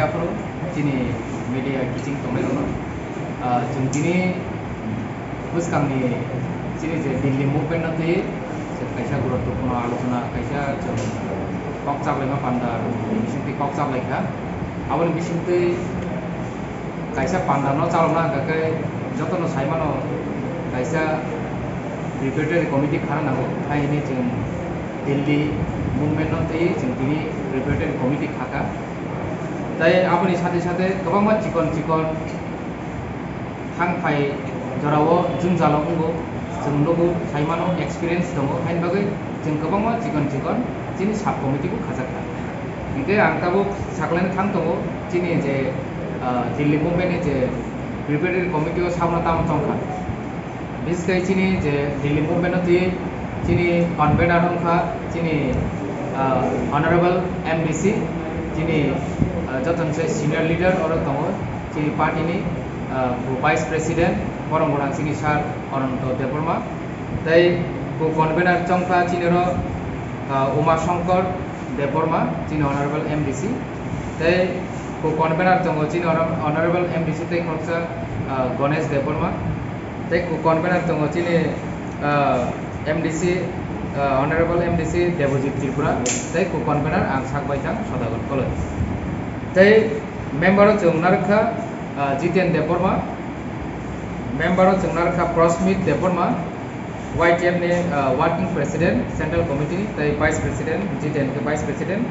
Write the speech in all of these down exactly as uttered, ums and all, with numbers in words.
Aphuru chini media kiching tongnairokno, ah, chwng tini bwskangni chini je Delhi movement no twi chwng kaisa guruttwpurno alochona, kaisa chwng kok chaplaima panda bisingtwi kok chaplaikha. Aboni bisingtwi kaisa panda no chalokna hwnkha khe jotono sai mano kaisa preparatory committee khana nango, hai hwnwi chwng Delhi movement no twi chwng tini preparatory committee khakha. Tai aboni sate sate kwbangma chikon chikon thang phai jorao jwngjalo wngo, chwng nugo, sai mano, experience tongo, haini bagwi chwng kwbangma chikon chikon chini sub committee bo khajakha. Hinkhe ang tabuk saklaina thang tongo, chini je, ah, Delhi movement ni je preparatory committee o sabno tamo tongkha. Biskhe chini je Delhi movement o twi chini convener wngkha chini, ah, Honorable M D C, chini, ah, jotono se senior leader oro tongo chini party ni, ah, bo vice president borok gwnang chini sir Ananto Debbarma, tei bo convener chongkha chini oro, ah, Uma Shankar Debbarma, chini Honorable M D C, tei bo convener tongo chini Honor-, Honorable M D C tei khoroksa, ah, Ganesh Debbarma. Tei co-convener tongo chini, ah, M D C, ah, Honorable M D C Debojit Tripura, tei co-convener ang sak bai thang Sodagon Koloi. Tei member o chwng narwkha, ah, Jiten Debbarma, member o chwng narwkha Prosmit Debbarma, Y T F ni, ah, working president central committee ni, tei vice president, Jiten khe vice president,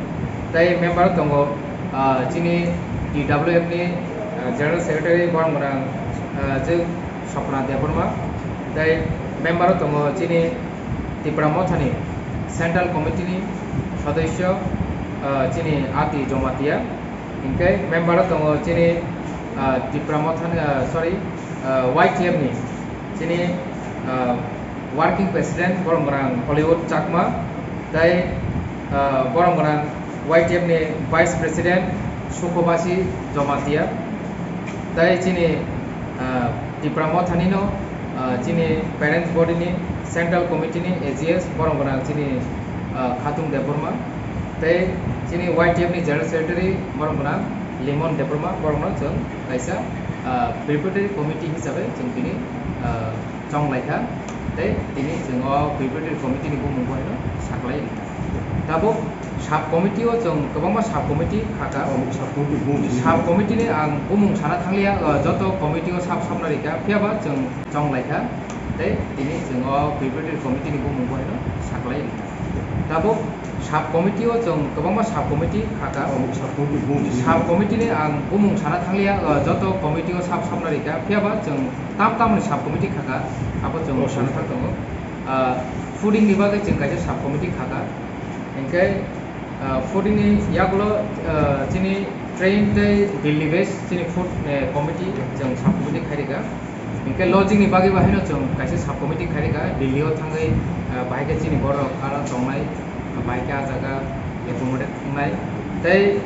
tei member o tongo, ah, chini T W F ni, ah, general secretary borok gwnang, ah, je Sopna Debbarma, tei member o tongo chini Tipra Mothani Central Committee ni sodosyo, ah, chini Ati Jomatia, hinkhe member o tongo chini, ah, Tipra Mothani, ah, sorry, ah, Y T F ni chini, ah, working president borok gwnang Hollywood Chakma, tei, ah, borok gwnang Y T F ni vice president Sukhobasi Jomatia, tei chini, ah, Tipra Mothani no, ah, chini parents body ni central committee ni A G S borok gwnang chini, ah, Khatung Debbarma, tei chini Y T F ni general secretary borok gwnang Limon Debbarma, borok no chwng kaisa, ah, preparatory committee hisabe chwng tini, ah, chonglaikha, tei tini chwng o preparatory committee ni bumung bo haino saklai. Tabuk sub committee o chwng kwbangma sub committee khakha. Sub committee bumung. Sub committee ni ang bumung sana thangliya, ah, joto committee o sub sabna rikha, phiyaba chwng chonglaikha, tei tini chwng o preparatory committee ni bumung bo haino saklai. Tabuk sub committee o chwng kwbangma sub committee khakha. Sub committee bumung. Sub committee ni ang bumung sana thangliya, ah, joto committee o sub sabna rikha, phiyaba chwng tam tamni sub committee khakha, abo chwng sana thang tongo. Ah, fooding ni bagwi chwng kaisa sub committee khakha. Hinkhe, ah, fooding ni yagulo, ah, chini train tei Delhi based chini food, eh, committee chwng sub committee khairikha. Hinkhe lodging ni bagwi bo haino chwng kaisa sub committee khairikha, Delhi o thangwi, ah, bahai khe chini borok aro tongnai, bahai khe ah jaga accommodate wngnai. Tei,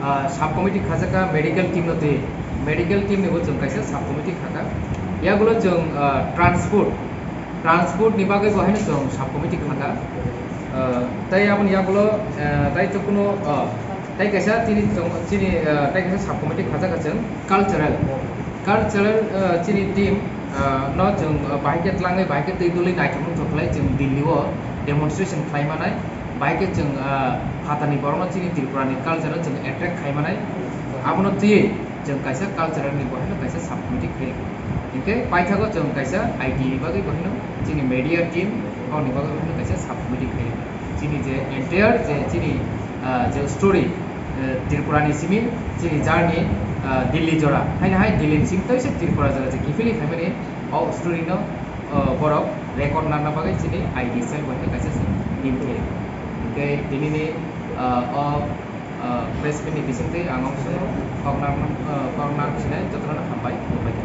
ah, sub committee khajakha medical team no twi, medical team ni bo chwng kaisa sub committee khakha. Yagulo chwng, ah, transport, transport ni bagwi bo haino chwng sub committee khakha. Ah, tei aboni yagulo, ah, tei chukunu, ah, tei kaisa chini chwng, chini, ah, tei kaisa sub committee khajakha chwng cultural. Cultural, ah, chini team, ah, no chwng, ah, bahai khe tlangwi, bahai khe twi dulwi naithok nukthok khlai chwng Delhi o demonstration khlai manai, bahai khe chwng, ah, phatani borokno chini Tripura ni culture no chwng attract khai manai, abono twiwi chwng kaisa cultural ni bo haino kaisa sub committee khai rikha. Hinkhe paithago chwng kaisa I T ni bagwi bo haino chini media team, aboni bagwi bo haino kaisa sub committee khai rikha. Chini je entire je chini, ah, je story, eh, Tripura ni simi chini journey, ah, Delhi jora, haino hai Delhi ni simi tei se Tripura jora je kiphilwi phaimani o story no, ah, borok record narwkna bagwi chini I T cell bo haino kaisa se team khe. Hinkhe tini ni, ah, o, ah, press meet ni bisingtwi ang kok narwkna, ah, kok narwk sinai jotono hambai, khulumbai kha.